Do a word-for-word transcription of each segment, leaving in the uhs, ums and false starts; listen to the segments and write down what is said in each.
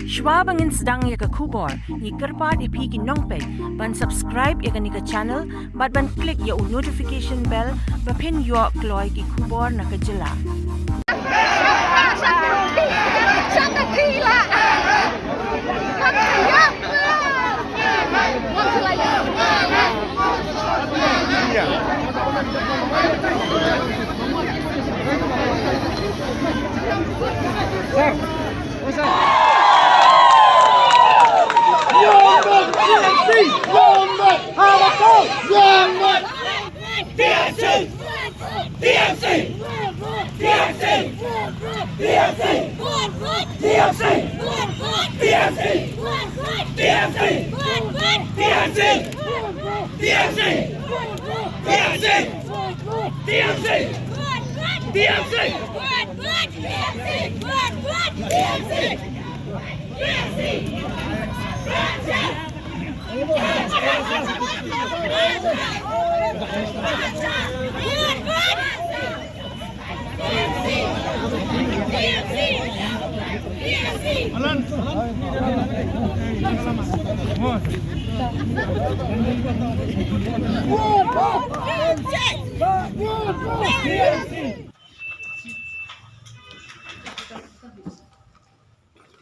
Shuwa ba ngin sdang ïa ka khubor, ngi kyrpad ïa phi ki nongpeit ban subscribe ïa kane ka channel bad ban click ïa u notification bell ba phin ïoh kloi ki khubor na ka jylla.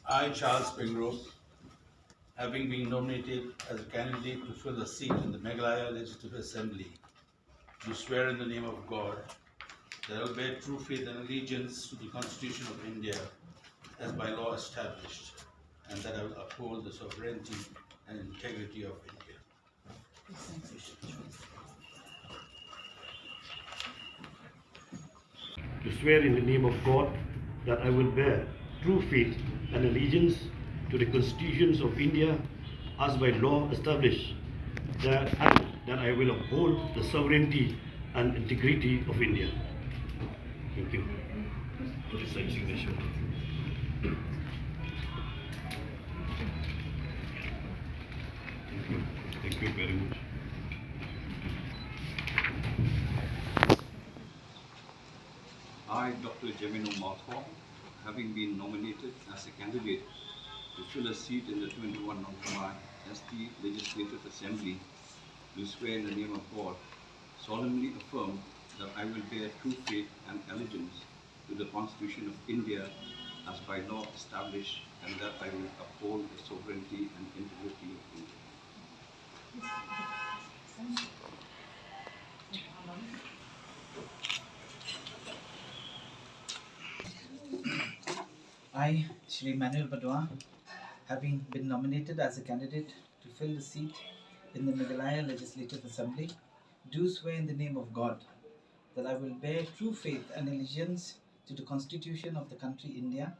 I, Charles Pyngrope, having been nominated as a candidate to fill a seat in the Meghalaya Legislative Assembly, do swear in the name of God that I will bear true faith and allegiance to the Constitution of India as by law established, and that I will uphold the sovereignty and integrity of India. To swear in the name of God that I will bear true faith and allegiance to the constitutions of India as by law established, that, and that I will uphold the sovereignty and integrity of India. Thank you. Please sign signature. Thank you. Thank you very much. I, Doctor Jemino Mawkhawm, having been nominated as a candidate to fill a seat in the twenty-one Nongthymmai S T Legislative Assembly, do swear in the name of God, solemnly affirm that I will bear true faith and allegiance to the Constitution of India as by law established, and that I will uphold the sovereignty and integrity of India. I, Shri Manuel Badua, having been nominated as a candidate to fill the seat in the Meghalaya Legislative Assembly, do swear in the name of God that I will bear true faith and allegiance to the Constitution of the country India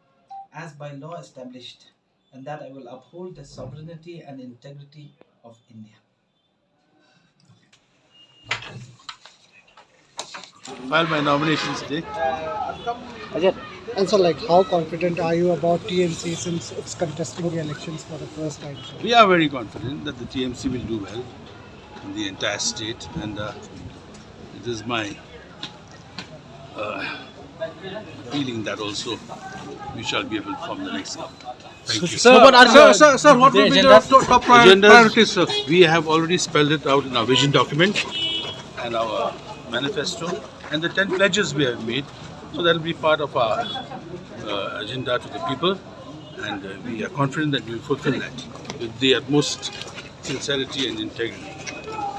as by law established, and that I will uphold the sovereignty and integrity of India. File my nominations today. And sir, like, how confident are you about T M C since it's contesting the elections for the first time, sir? We are very confident that the T M C will do well in the entire state, and uh, it is my uh, feeling that also we shall be able to form the next government. Thank you. Sir, sir, sir, sir, what will be the top, top prior-, agendas? Priorities, sir? We have already spelled it out in our vision document and our manifesto and the ten pledges we have made. So that will be part of our uh, agenda to the people, and uh, we are confident that we will fulfill that with the utmost sincerity and integrity.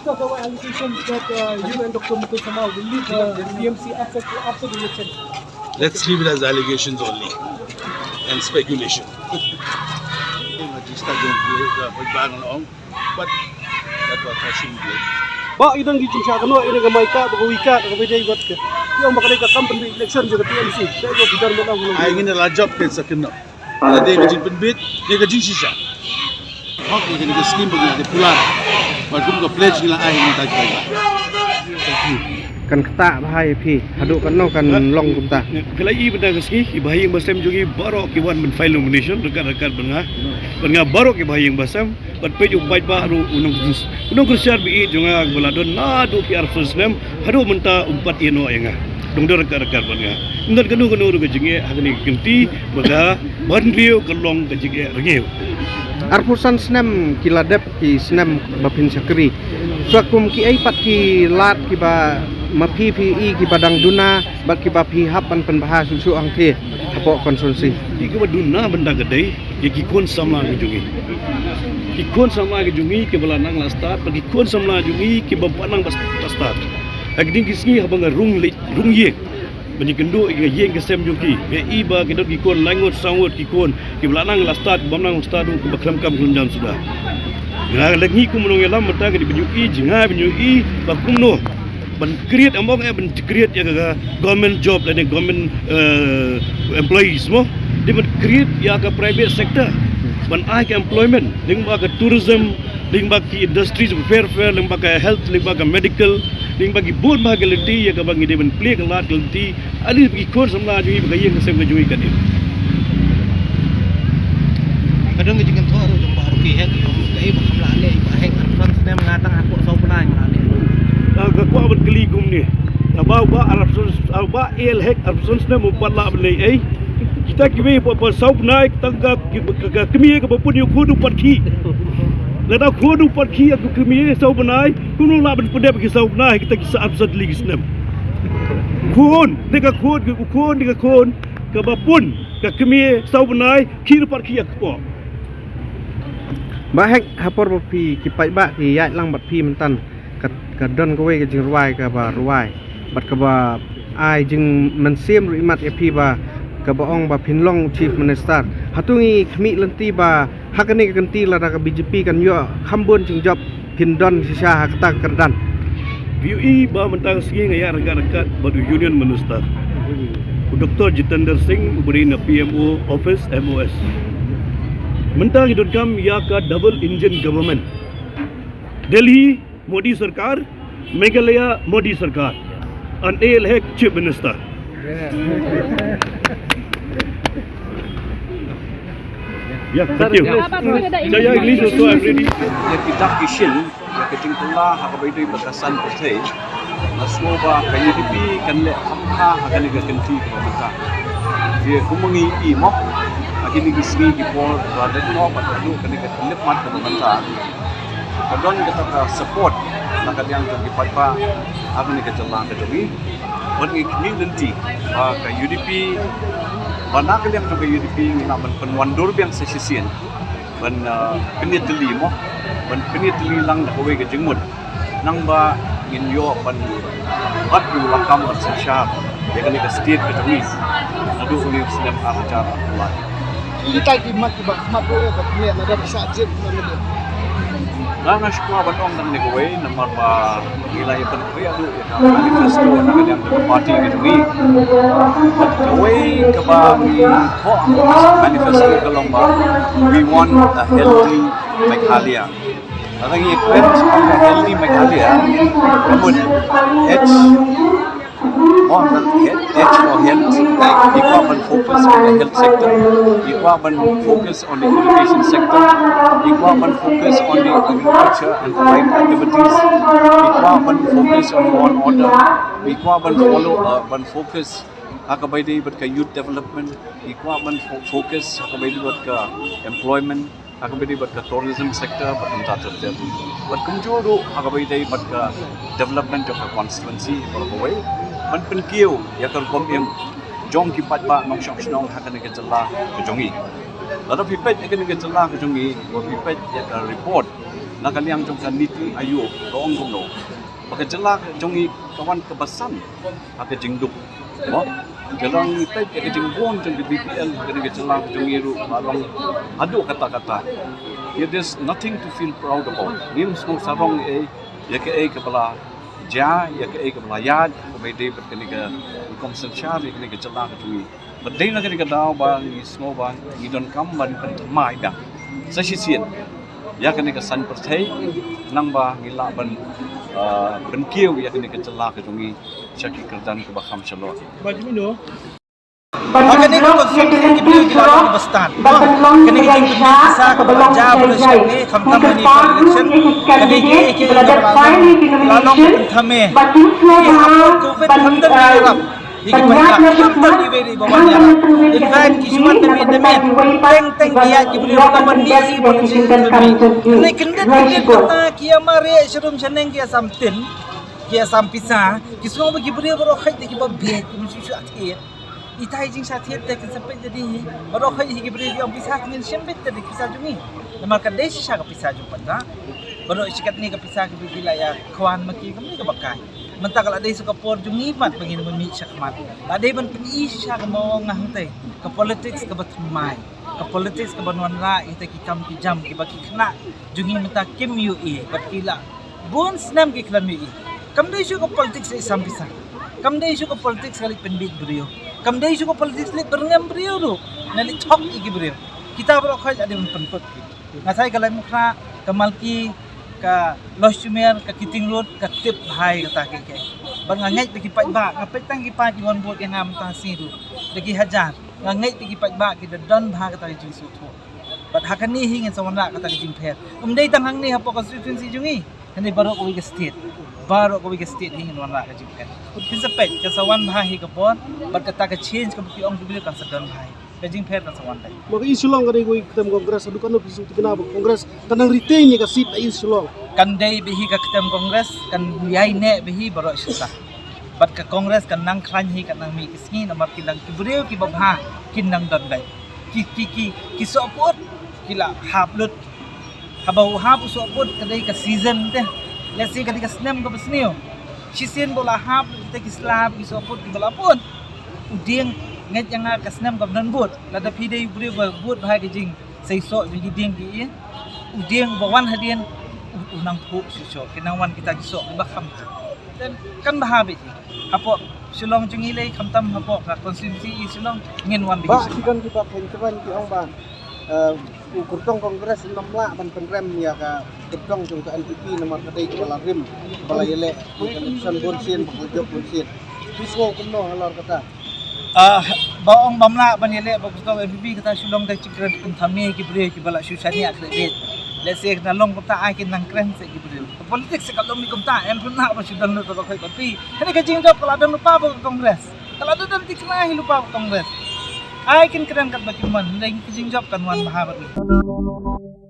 Sir, there were allegations that uh, you and Doctor Mukul Sangma will leave the T M C after, after the election. Let's leave it as allegations only and speculation. But that was possible. Ba i don ki jingshisha kano, i don ka mai ka, ba ka wi ka, ka bai dei wat ka. Ïa ba ka dei ka kam pynbeit election jong ka T M C. Dei ka bidar mo na. Ai ngin la jop ke sa kynnoh. Lada dei ka jingpynbeit, dei ka jingshisha. Hok ïa kane ka skim ba ngi la dep kular. Bad kum ka pledge ngi la ai mynta kita. Thank you. kan ktah bha ïa phi, haduh katno kan long kumta? Phi la i bynta ka sngi, ki bahaïing bahasem jong ngi baroh ki wan ban file nomination ryngkat ryngkat bad nga. Bad nga baroh ki bahaïing bahasem, bad peit u paidbah ruh u nong, u nongkyrshan ba ïeit jong nga ba la don naduh ki arphew snem haduh mynta um pat ïehnoh ïa nga. Dang don ryngkat ryngkat bad nga. Ym don kano kano ruh ka jingeh ha kane ka kynti ba ka ban riew ka long ka jingeh rngiew. Arphew san snem ki la dep, ki snem ba phin shakri. Sa kum kiei pat ki lad kiba ma phi phi i kiba dang duna bad kiba phi hap ban pynbha shuh shuh hangthie hapoh constituency? Ki kiba duna bynta ka dei ïa ki khun samla ki jong ngi. Ki khun samla ki jong ngi kiba la nang la stad, bad ki khun samla jong ngi kiba pat nang ba stad. Ha kine ki sngi haba nga rung leit rung ïing ban ïakynduh ïa ka ïing ka sem jong ki, nga i ba ki don ki khun lai ngut saw ngut ki khun kiba la nang la stad, bym nang stad ruh kiba khlem kam khlem jam suda. Nga la ngi kum u nongïalam mynta ka dei ban ïohi, jngai ban ïohi ba kumno ban create, ym ong eh ban create ïa ka government job lane government, eh, employees mo. Dei ban create ïa ka private sector ban ai ka employment lyngba ka tourism, lyngba ki industries ba pher pher, lyngba ka health, lyngba ka medical, lyngba ki bun bah ki lynti ïa kaba ngi dei ban plie ka lad ka lynti. Ani ba ki khun samla jong ngi, ba ka ïing ka sem ka jong ngi kan im. Ka don ka jingkynthoh ruh jong Bah Rocky Hek, kaei ba kam lah leh, Bah Hek, arphew san snem nga tang hapoh saw bnai nga lah leh. Ah, nga kwah ban kylli kumne. Nga ba, ba arphew san, ba A L Hek arphew san snem u pat lah ban leh ei. Kita kiwei pat, pat saw bnai tang ka, ka, ka kmie kaba pun ïa u khun u pat khih. Lada u khun u pat khih ïa ka kmie saw bnai, kumno lah ban pyndep ki saw bnai kita ki sa arphew san tylli ki snem. Khun, ne ka khun, ka khun, ne ka khun kaba pun ka kmie saw bnai, khih ruh pat khih ïa ka kpoh. Bah Hek, ha por ba phi, ki paidbah ki ïaid lang bad phi mynta, ka, ka don kawei ka jingrwai kaba rwai bad kaba ai jingmynsiem ruh imat ïa phi ba kaba ong ba phin long Chief Minister. Hato ngi khmih lynti ba ha kane ka kynti lada ka B J P kan ïoh kham bun jingjop, phin don shisha ha kata ka kyrdan? Phi ïohi ba mynta ka sngi nga ïaid ryngkat ryngkat bad u Union Minister, u Doctor Jitendra Singh, uba dei na P M O office, M O S. Mynta ngi donkam ïa ka double engine government. Delhi Modi Sarkar, Meghalaya Modi Sarkar, and A L Hek Chief Minister. Yeah, thank you. Yeah, English also I'm ready. Ïa ki dak ki shin, ïa ka jingkylla ha kaba ïadei bad ka saiñ pyrthei. Nga sngew ba ka U D P kan leh kham bha ha kane ka kynti kaba mynta. Ïa kumba ngi i mo ha kine ki sngi ki por ba dei noh bad ka dei kane ka khyllipmat kaba mynta. Ka don kata ka support na ka liang jong ki paidbah ha kane ka jylla ka jong ngi. Bad ngi khmih lynti ba ka U D P, ba na ka liang jong ka U D P ngi lah ban pynwandur biang sa shisien ban, ah, pynïatylli mo, ban pynïatylli lang da kawei ka jingmut. Nangba ngin ïoh ban bat ïa u lakam ban synshar ïa kane ka state ka jong ngi naduh une u snem ar hajar arphew lai. Ki tai ki mat ki ba khmat ruh ïa ka pynïaid lada phi sah jied na ka liang. Nga nga shu kwah ban ong tang kane kawei namar ba ngi la ïa pynkhriah ruh ïa ka manifesto na ka liang ka party ka jong ngi. Bad kawei kaba ngi thoh ha ka manifesto ka long ba we want a healthy Meghalaya. Lada ngi kren shaphang ka healthy Meghalaya, ka mut H, oh, health, H for health. Ngi kwah ban focus on the health sector. Ngi kwah ban focus on the education sector. Ngi kwah ban focus on the agriculture and allied activities. Ngi kwah ban focus on law and order. Ngi kwah ban follow, uh, ban focus ha kaba ïadei bad ka youth development. Ngi kwah ban fo-, focus ha kaba ïadei bad ka employment, ha kaba ïadei bad ka tourism sector bad kumta ter ter. Bad kumjuh ruh ha kaba ïadei bad ka development jong ka constituency baroh kawei, ban pynkiew ïa ka rukom im jong ki paidbah nongshong shnong ha kane ka jylla ka jong ngi. Lada phi peit ïa kane ka jylla ka jong ngi, lada phi peit ïa ka report na ka liang jong ka NITI Aayog, ka ong kumno ba ka jylla ka jong ngi ka wan kaba san ha ka jingduk. Mo, ka long, peit ïa ka jingbun jong ka B P L ha kane ka jylla ka jong ngi ruh ka long haduh katta katta. It is nothing to feel proud about. Ngim sngew sarong ei ïa kaei kaba la jia, ïa kaei kaba la ïaid ha kaba ïadei bad kane ka rukom synshar ïa kane ka jylla ka jong ngi. Bad dei na kane ka daw ba ngi sngew ba ngi donkam ban pynthymmai biang sa shisien ïa kane ka saiñ pyrthei, nangba ngi lah ban, Ban kiew ïa kane ka jylla ka jong ngi sha ki kyrdan kiba kham shalor. Ha kane ka constituency ki briew ki la long kiba stad. Kane ka jingpynmih pisa kaba la jia ba la shim ne khamtam ha kane ka election. Kane ka election la long, la long ka pynthame. Ki ha ka Covid khamtam ki la rap. Hi ki paidbah khamtam iwei iwei ba wan ïarap. In fact ki shu wan da miet da miet. Teng teng ki ïaid ki briew, ka ban mih hi ba la shim. Kane kyndit kyndit kata ki ïa mareh sharum shaneng, ki ïa sam tin, ki ïa sam pisa. Ki sngew ba ki briew baroh khoit da kiba bieit, ki mynsiem shu thied. Ita i jingshah thied te kin sa peit da dei hi. Baroh khoit hi ki briew ki ong pisa, ngin shim beit da dei pisa jong ngi. Namar ka dei shisha ka pisa jong pata. Baroh shi katne ka pisa ki briew ki la ïa khwan ma ki, kam dei kaba kai. Mynta ka la dei sa ka por jong ngi pat ba ngin mih shakhmat. La dei ban pyni shisha, kumba ong nga hangtei, ka politics kaba thymmai, ka politics kaba wanrah ïa kita ki kam ki jam kiba ki khynnah jong ngi mynta kim ïohi bad ki la bun snem ki khlem ïohi. Kam dei shuh ka politics leit sam pisa. Kam dei shuh ka politics ka leit pynbieit briew. Kam dei shuh ka politics leit byrngem briew ruh, ne leit thok ïa ki briew. Kita baroh khoit la dei ban pyntut ki. Nga tharai ka Laitumkhrah, ka Malki, ka Losjumer, ka Kiting Road, ka tip bha ïa kata kiei kiei. Bad nga ngeit ba ki paidbah, nga peit tang ki paid ki wan vote ïa nga mynta sngi ruh da ki hajar. Nga ngeit ba ki paidbah ki da don bha kata ka jingsngewthuh. Bad ha kane hi ngin sa wanrah kata ka jingpher. Ym dei tang hangne hapoh constituency jong ngi, hynrei baroh kawei ka state. Baroh kawei ka state hi ngin wanrah ka jingpher. Kin sa peit, kan sa wan bha hi ka por, bad kata ka change kaba ki ong ki briew kan sa don bha hi. Ka jingpher kan sa wan dei. Ma ka East Shillong ka dei kawei ka kyrteng Congress, haduh katno phi sngewthuh ba Congress kan nang retain ïa ka seat na East Shillong? Kan dei bha hi ka kyrteng Congress, kan ïai neh bha hi baroh shi sah. Bad ka Congress kan nang khlaiñ hi, kan nang mih ki sngi namar ki dang ki briew kiba bha kin nang don beit. Ki ki ki ki sohput ki la hap lut. Haba u hap u sohput ka dei ka season te. Let's say ka dei ka snem kaba sniew. Shisien ba u la hap lut kita ki sla bad ki sohput kiba la put. U dieng, ngeit ïa nga ka snem kaba don bud. Lada phi dei u briew ba bud bha ka jingsei soh jong ki dieng ki ïing. U dieng uba wan hadien u, u nang phuh shisha. Ki nang wan kita ki soh kiba kham. Then kan bha bha hi. Hapoh Shillong jong ngi lei khamtam hapoh ka constituency East Shillong ngin wan bha. Ba ki don kiba pyntrang ki ong ba, eh, u kyrtong Congress ym lah ban pynrem ïa ka kyrtong jong ka N P P namar ka dei kaba la rim, ba la ïaleh ïa ka election bun sien, ba ka la jop bun sien. Phi sngew kumno halor kata? Ah, ba ong bym lah ban ïaleh bad ka kyrtong N P P, kata Shillong dei jingkren pynthame ki briew kiba la shu shaniah kredit. Let's say na long kumta ai kin nang kren seh ki briew. Ka politics ka long hi kumta, em pynlah ba shu don lut ba ka khoi ka pi. Kane ka jingjop ka la don lypa bad ka Congress. Ka la don tikna hi lypa bad ka Congress. Ai kin kren katba kin mon, hynrei ka jingjop kan wan bha bad ngi.